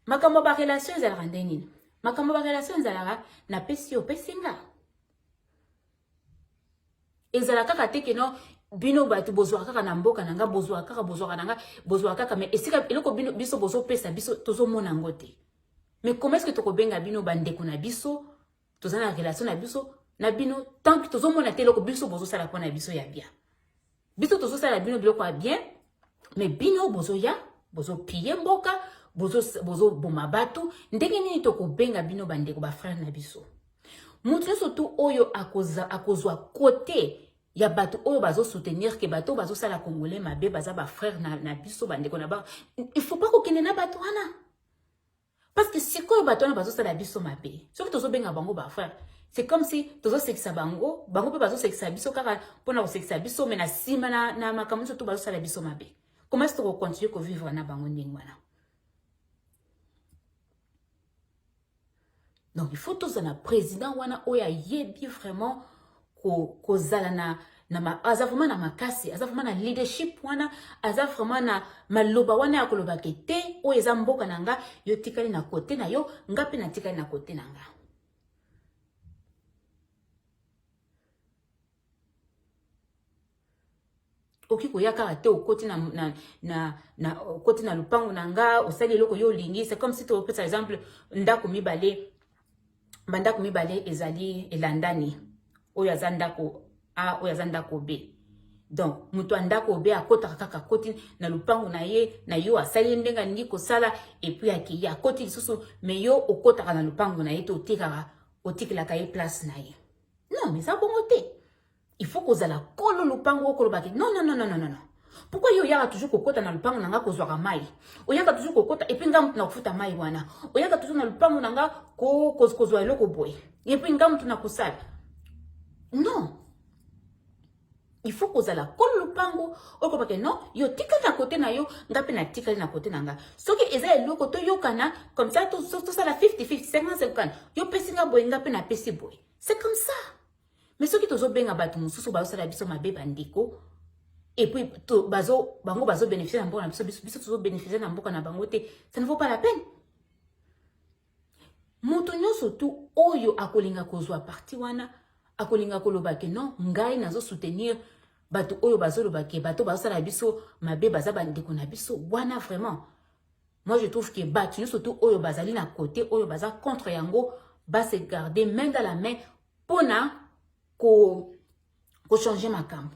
makambo ya barelation, ezalaka nde nini? Makambo ya barelation ezalaka napesi yo, opesi nga. Ezala kaka te ke non, bino bato bozwaka kaka na mboka na nga, bozwaka kaka, bozwaka na nga, bozwaka kaka, mais esika eloko bino biso bozopesa biso, tozomona yango te. Mais comment est ce que tokobenga bino bandeko na biso, toza na relation na biso na bino, tant que tozomona te eloko biso bozosala mpo na biso ya bien? Biso tozosala bino biloko ya bien, mais bino bozoya, bozopiller mboka, bozoboma bato. Ndenge nini tokobenga bino bandeko, bafrère na biso? Moto nyonso tu oyo akozwa kote ya bato oyo bazosoutenir ke bato oyo bazosala Congolais mabe baza bafrère na biso, bandeko na ba, il faut pas kokende na bato wana, parce que sikoyo bato wana bazosala biso mabe. Soki tozobenga bango bafrère, c'est comme si tozosekisa bango, bango mpe bazosekisa biso kaka mpona kosekisa biso, mais na nsima na makambo nyonso to bazosala biso mabe. Comment est-ce tokocontinue kovivre na bango ndenge wana? Donc il faut tozala na président wana oyo ayebi vraiment kozala na aza vraiment na makasi, aza vraiment na leadership wana, aza vraiment na maloba wana ya kolobaka te: oyo eza mboka na nga, yo tikali na kote na yo, nga mpe natikali na kote na nga. Okoki koya kaka te, okoti na okoti na lupango na nga, osali eloko yo olingi. C'est comme si topesa exemple, ndako mibale, bandako mibale ezali elandani. Oyo aza ndako A, oyo aza ndako B. Donc moto ya ndako B akotaka kaka, akoti na lupango na ye na yo, asali ye ndenge alingi kosala, et puis akei, akoti lisusu. Mais yo okotaka na lupango na ye te, otikaka, otikelaka ye place na ye. Non, mais eza bongo te. Il faut kozala kolo lupango, okolobaki: non, non, non, non, non, non. Pourquoi yo oyaka toujours kokota na lupango na nga, kozwaka mai? Oyaka toujours kokota, et puis nga mutu na kofuta mai wana. Oyaka toujours na lupango na nga kozwa eloko boye, et puis nga mutu na kosala. Non, il faut kozala kolo lupango, okolobaki: non, yo tikali na kote na yo, nga mpe natikali na kote na nga. Soki eza eloko toyokana comme ça, tosala 50 50, 50 50. Yo pesi nga boye, nga mpe napesi boye. C'est comme ça. Mais soki tozobenga bato mosusu bazosala biso mabe, bandeko, et puis to, bazo, bango bazobénéficie na mboka na biso, biso, biso tozobénéficie na mboka na bango te, ça ne vaut pas la peine. Moto nyonso tu oyo akolinga kozwa parti wana, akolinga koloba ke non, ngai nazosoutenir bato oyo bazoloba ke bato bazosala biso mabe baza bandeko na biso wana, vraiment, moi je trouve que bato nyonso tu oyo bazali na côté oyo baza contre yango, base garder main dans la main mpona kochanger makambo,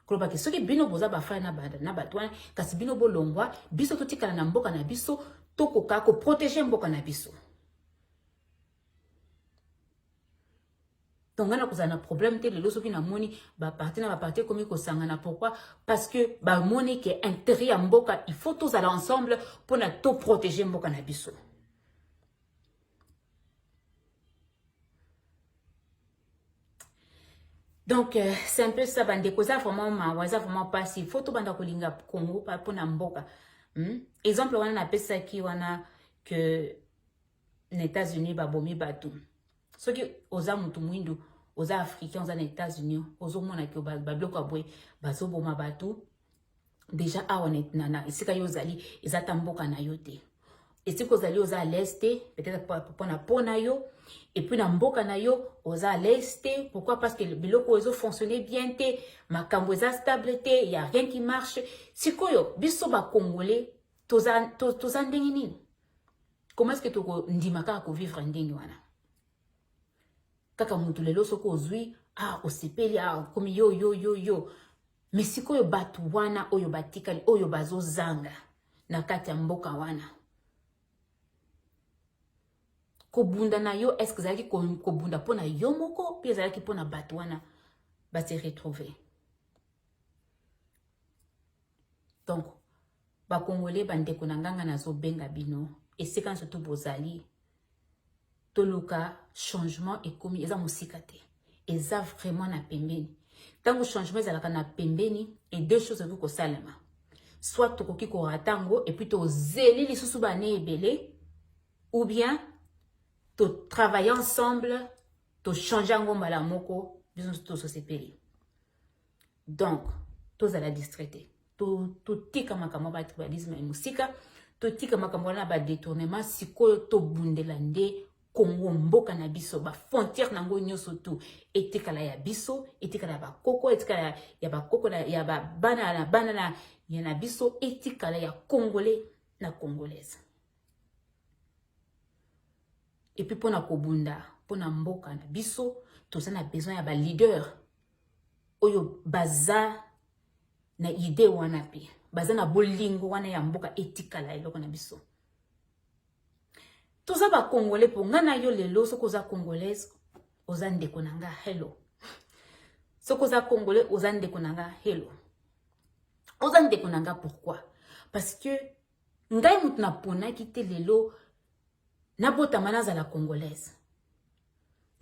koloba ke soki bino boza bafrère na bato wana, kasi bino bolongwa, biso totikala na mboka na biso, tokoka koprotéger mboka na biso. Donc ngai nakozala na problème te lelo soki namoni baparti na baparti ekomi kosangana. Pourquoi? Parce que bamoni ke intérêt ya mboka, il faut tozala ensemble mpona toprotéger mboka na biso. Donc c'est un peu ça, bandeko. Eza vraiment mawa, eza vraiment mpasi. Il faut tobanda kolinga Congo mpona mboka. Exemple wana napesaki wana ke na États-Unis babomi bato. Soki oza motu mwindu, oza Africain, oza na États-Unis, ozomona ke babiloko ya boye, bazoboma bato déjà awa na esika yo ozali, eza ta mboka na yo te. Esika ozali, oza à l'aise te, peut-être mpona po na yo, et puis na mboka na yo oza à l'aise te. Pourquoi? Parce que biloko oyo ezofonctionne bien te, makambo eza stable te, y a rien qui marche. Sikoyo biso Bacongolais toza, toza ndenge nini? Comment est-ce que tokondima kaka kovivre ndenge wana? Kaka motu lelo soki ozwi, ah, osepeli, ah, okomi yo yo yo yo. Mais sikoyo bato wana oyo batikali, oyo bazozanga na kati ya mboka wana, kobunda na yo, est-ce ezalaki kobunda mpona yo moko mpe ezalaki mpona bato wana base retrouver? Donc Bakongole, bandeko na nganga, nazobenga bino esika nyonso to bozali, toluka changement. Ekomi, eza mosika te, eza vraiment na pembeni. Ntango changement ezalaka na pembeni, et deux choses ekoki kosalema: soit tokoki korater yango et puis tozeli lisusu bane ebele, ou bien totravaille ensemble, tochange yango mbala moko, biso nyonso tososepeli. Donc tozala distrait te, totika makambo ya batribalisme ya mosika, totika makambo wana ya badétournement. Sikoyo tobundela nde Kongo, mboka na biso, bafrontière nango nyonso tu etikala ya biso, etikala ya bakoko, etikala ya bakoko ya bana na bana na ya na biso, etikala ya Congolais na Congolaise. Et puis mpona kobunda mpona mboka na biso, toza na besoin ya baleader oyo baza na idée wana mpe baza na bolingo wana ya mboka etikala eloko na biso. Toza Bacongolais. Mpo nga na yo lelo, soki oza Congolaise, oza ndeko na nga, hello. Soki oza Congolais, oza ndeko na nga, hello, oza ndeko na nga. Pourquoi? Parce que ngai moto naponaki te lelo nabotama nazala Congolaise.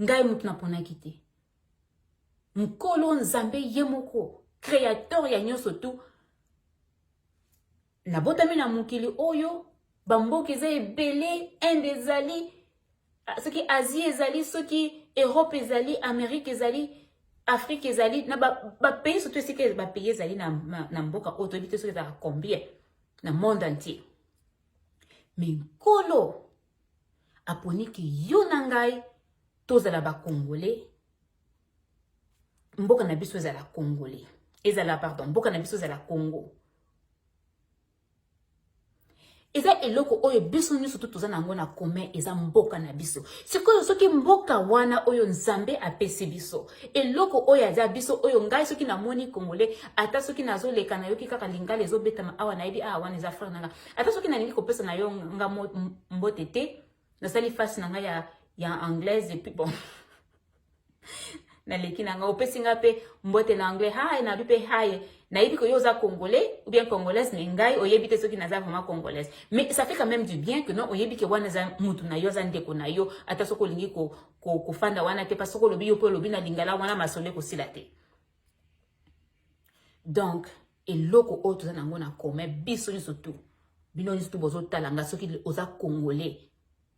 Ngai moto naponaki te. Nkolo Nzambe ye moko, créateur ya nyonso tu, nabotami na mokili oyo, bamboka eza ebele, Inde ezali, soki Asie ezali, soki Europe ezali, Amérique ezali, Afrique ezali, na bapays ba surtout esika bapays ezali na mboka oyo toyebi te soki ezalaka combien na monde entier. Mais Nkolo aponiki yo na ngai tozala Bacongolais, mboka na biso ezala Congolais, ezala, pardon, mboka na biso ezala Congo. Eza eloko oyo biso nyonso to toza na yango na commun, eza mboka na biso. Sikoyo soki mboka wana oyo Nzambe apesi biso, eloko oyo aza biso, oyo ngai soki namoni Congolais, ata soki nazoleka, nayoki kaka lingala ezobetama awa, nayebi awa wana eza frère na nga. Ata soki nalingi kopesa na yo nga mbote te, nasali face na ngai ya anglaise, et puis bon, naleki na nga, opesi nga mpe mbote na anglais, hi, nayebi mpe hi, nayebi ko yo oza Congolais ou bien Congolaise, mais ngai oyebi te soki naza vraiment Congolaise. Mais ça fait quand même du bien que non, oyebi ke wana eza mutu na yo, aza ndeko na yo. Ata soki olingi kofanda wana te, parce soki olobi yo mpe olobi na lingala wana, masolo ekosila te. Donc eloko oyo toza nango na commun, biso nyonso tu, bino nyonso tu bozotala nga, soki oza Congolais,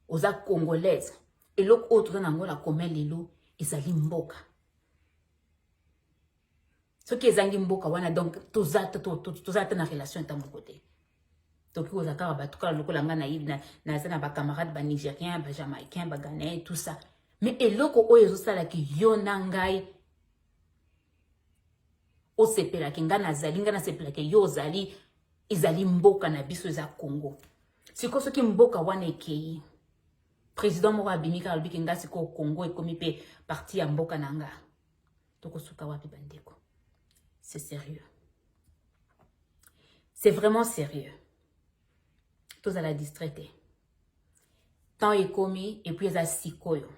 oza Congolaise, eloko oyo toza nango na commun lelo ezali mboka. Soki ezangi mboka wana, donc toza ata na relation ata moko te. Tokoki kozala kaka bato kaka lokola ngai nayebi, naza na bacamarade banigérien, bajamaïcain, baghanéen, tout ça. Mais eloko oyo ezosalaki yo na ngai osepelaki, ngai nazali, ngai nasepelaki yo ozali, ezali mboka na biso, eza Congo. Sikoyo soki mboka wana ekei, président moko abimi kaka, alobiki ngai sikoyo Congo ekomi mpe partie ya mboka na nga, tokosuka wapi, bandeko? C'est sérieux, c'est vraiment sérieux. Tozala distrait te. Temps ekomi, et puis eza sikoyo.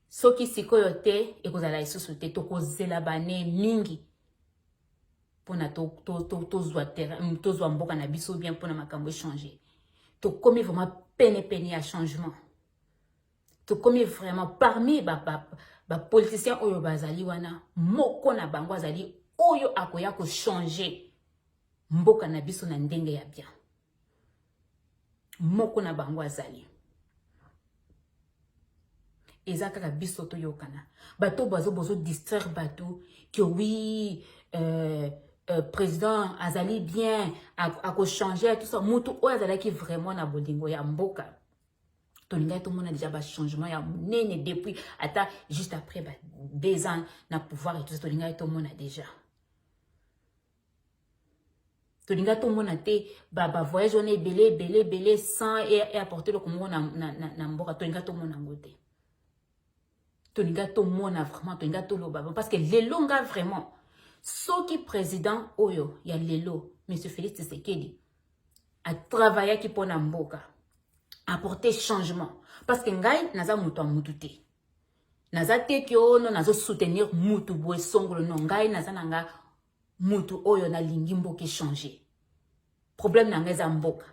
Soki sikoyo te, ekozala lisusu te. Tokozela bane mingi mpona tozwa terrain, tozwa mboka na biso bien, mpona makambo echanger. Tokomi vraiment pene pene ya changement. Tokomi vraiment parmi bapoliticien ba oyo bazali wana, moko na bango azali oyo akoya kochanger mboka na biso na ndenge ya bien. Moko na bango azali. Eza kaka biso toyokana. Bato bazo bozodistraire bato que oui, président azali bien, akochanger, tout ça. Motu oyo azalaki vraiment na bolingo ya mboka, tolingaki tomona déjà bachangement ya monene depuis ata juste après ba 2 ans na pouvoir et tout ça. Tolingaki tomona déjà, tolingaki tomona te bavoyage wana ebele ebele ebele sans eapporter eloko moko na mboka. Tolingaki tomona yango te. Tolinga tomona vraiment, tolinga toloba, parce que lelo nga vraiment, soki président oyo ya lelo, monsieur Félix Tshisekedi, atravaillaki mpona mboka, apporter changement, parce que ngai naza moto ya mutu te, naza te que ono nazosoutenir mutu boye songolo. No, ngai naza na nga mutu oyo nalingi mboka echanger. Problème na ngai eza mboka.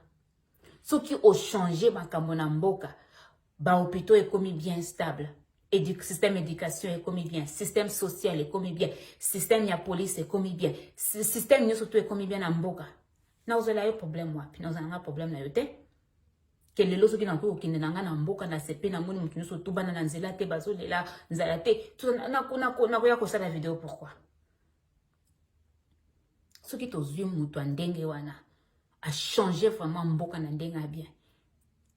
Soki ochanger makambo na mboka, bahôpitaux ekomi bien stable, système éducation ekomi bien, système social ekomi bien, système ya police ekomi bien, système nyonso to ekomi bien na mboka, nakozala yo problème wapi? Nakozala nga problème na yo te. Que lelo soki nakoki kokende na ngai na mboka na sepe, namoni motu nyonso tubana na nzela te, bazolela nzala te, nakoya kosala video pourquoi? Soki tozwi moto ya ndenge wana, achanger vraiment mboka na ndenge ya bien,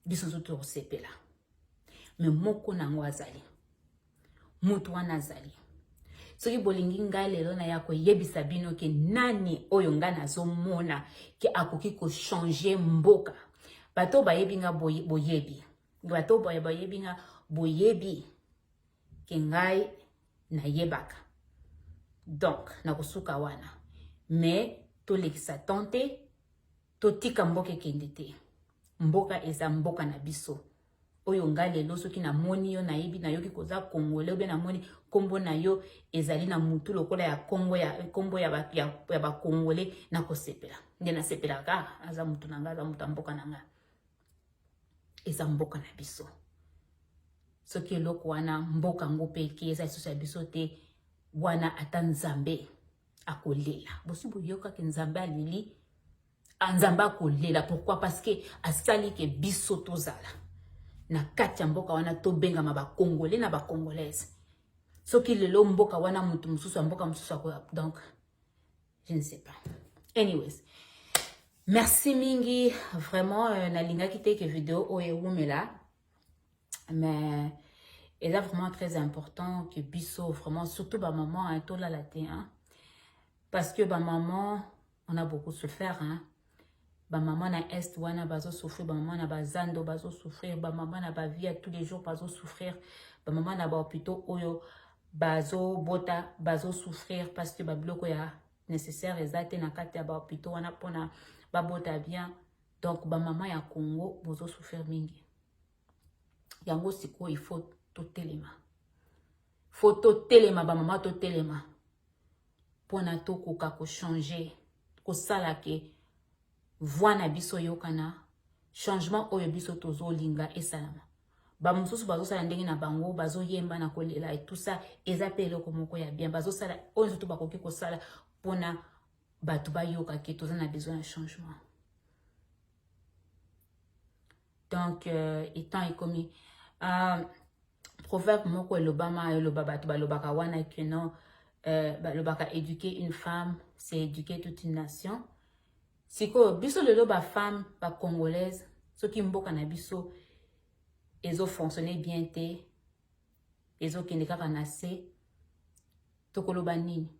biso nyonso tokosepela. Mais moko nango azali, motu wana azali. Soki bolingi ngai lelo naya koyebisa bino que nani oyo ngai nazomona que akoki kochanger mboka, bato bayebi nga boyebi, bato bayebi nga boyebi que ngai nayebaka. Donc nakosuka wana. Mais tolekisa temps te, totika mboka ekende te. Mboka eza mboka na biso. Oyo nga lelo soki namoni yo, nayebi, nayoki koza Congolais, obe namoni nkombo na yo ezali na mutu lokola ya Kongo, ya nkombo ya bacongolais, nakosepela nde nasepelaka. Aza mutu na nga, aza mutu ya mboka na nga, eza mboka na biso. Soki eloko wana, mboka yango mpe eke, eza lisusu ya biso te wana, ata Nzambe akolela. Bosi boyokaki Nzambe aleli? Nzambe akolela. Pourquoi? Parce que asali que biso tozala na kati ya mboka wana, tobengama bacongolais na bacongolaise. Soki lelo mboka wana, motu mosusu ya mboka mosusu akoya, donc je ne sais pas. Anyways, merci mingi vraiment. Nalingaki te que video oyo ewumela, mais eza vraiment très important que biso vraiment, surtout bamaman, hein, tolala te, hein? Parce que bamaman, on a beaucoup souffert, hein? Bamama na Est wana bazosouffrir, bamama na bazando bazosouffrir, bamama na bavie ya tous les jours bazosouffrir, bamama na bahôpitaux oyo bazobota bazosouffrir, parce que babiloko ya nécessaire eza te na kati ya bahôpitaux wana mpona babota bien. Donc bamama ya Congo bozosouffrir mingi. Yango sikoyo il faut totelema, faut totelema, bamama totelema mpona tokoka kochanger, kosala que voix na biso eyokana, changement oyo biso tozolinga esalama. Bamosusu bazosala ndenge na bango, bazoyemba na kolela et tout ça. Eza mpe eloko moko ya bien, bazosala oyo nzoto bakoki kosala mpona bato bayoka que toza na besoin ya changement. Donc étant ekomi, proverbe moko elobama, eloba, bato balobaka wana que non, Balobaka éduquer une femme, c'est éduquer toute une nation. Sikoyo biso lelo bafemme bacongolaise, soki mboka na biso ezofonctionne bien te, ezokende kaka na se, tokoloba nini?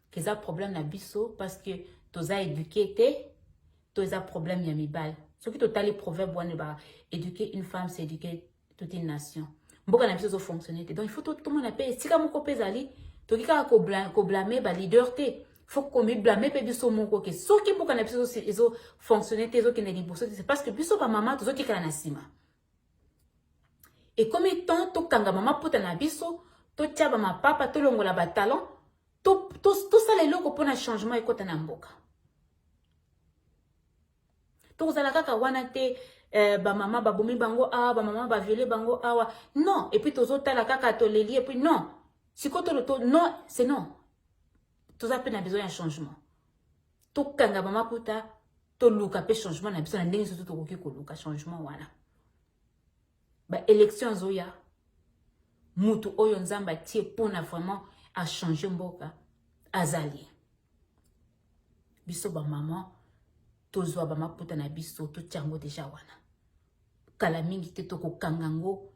Ke eza problème na biso parce que toza éduqué te, to eza problème ya mibali? Soki totali proverbe wana ba éduquer une femme, c'est éduquer toute une nation, mboka na biso ezofonctionne te. Donc il faut tomona mpe esika moko mpe ezali. Toki kaka koblâmer baleader te, faut komiblâmer mpe biso moko, ke soki mboka na biso ezofonctionne te, ezokende liboso te, c'est parce que biso bamama tozotikala na nsima. Ekomi temps tokanga bamaputa na biso, totia bamapapa, tolongola batalon, tosala eloko mpona changement ekɔta na mboka. Tokozala kaka wana te, bamama babomi bango awa, bamama baviole bango awa, non, et puis tozotala kaka, toleli, et puis non. Sikoyo to non, c'est non. Toza mpe na besoin ya changement. Tokanga bamaputa, toluka mpe changement na biso na ndenge surtout tokoki koluka changement wana. Baélection azoya, mutu oyo Nzambe atie mpona vraiment achange mboka azali. Biso bamama tozwa bamaputa na biso, totia yango déjà wana. Kala mingi te tokokanga yango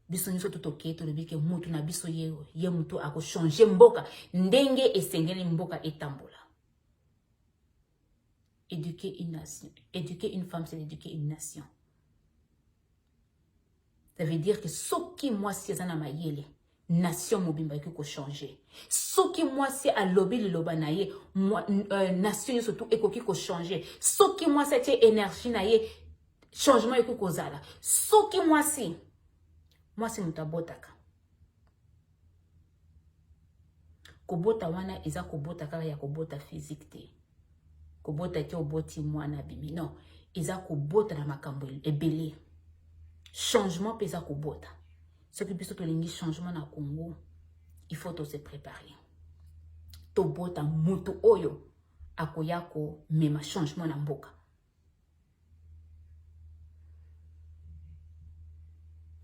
biso nyonso to tokei, tolobi ke mutu na biso ye, ye mutu akochange mboka ndenge esengeli mboka etambola. Éduquer une nation, éduquer une femme, c'est éduquer une nation. Ça veut dire que soki mwasi aza na mayele, nation mobimba ekoki kochange. Soki mwasi alobi liloba na ye, nation nyonso tu ekoki kochange. Soki mwasi atie énergie na ye, changement ekoki kozala. Soki mwasi moto abotaka, kobota wana eza kobota kaka ya kobota physique te, kobota te oboti mwana abimi, non, eza kobota na makambo ebele. Changement mpe eza kobota. Soki biso tolingi changement na Congo, il faut tose préparer, tobota mutu oyo akoya komema changement na mboka.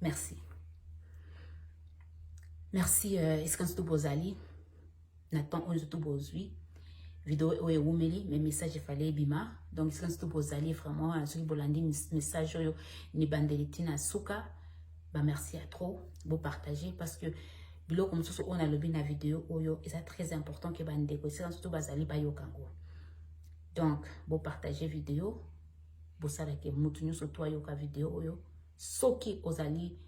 Merci, merci. Esika nso bozali na temps oyo, nso bozwi video oyo ewumeli, mais message efale ebima. Donc esika nso bozali vraiment, soki bolandi message oyo ni bandeli ntina suka, bamerci ya trop. Bopartage, parce que biloko mosusu oyo nalobi na video oyo eza très important ke bandeko esika nso bazali bayoka yango. Donc bopartage video, bosalaki mutu nyonso to ayoka video oyo. Soki ozali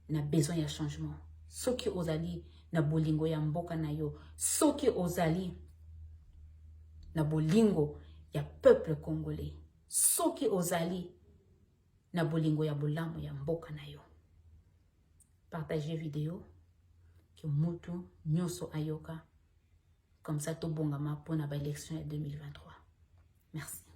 na besoin ya changement, soki ozali na bolingo ya mboka na yo, soki ozali na bolingo ya peuple congolais, soki ozali na bolingo ya bolamu ya mboka na yo, partage video ke mutu nyonso ayoka. Comme ça tobongama mpona baélection ya 2023. Merci.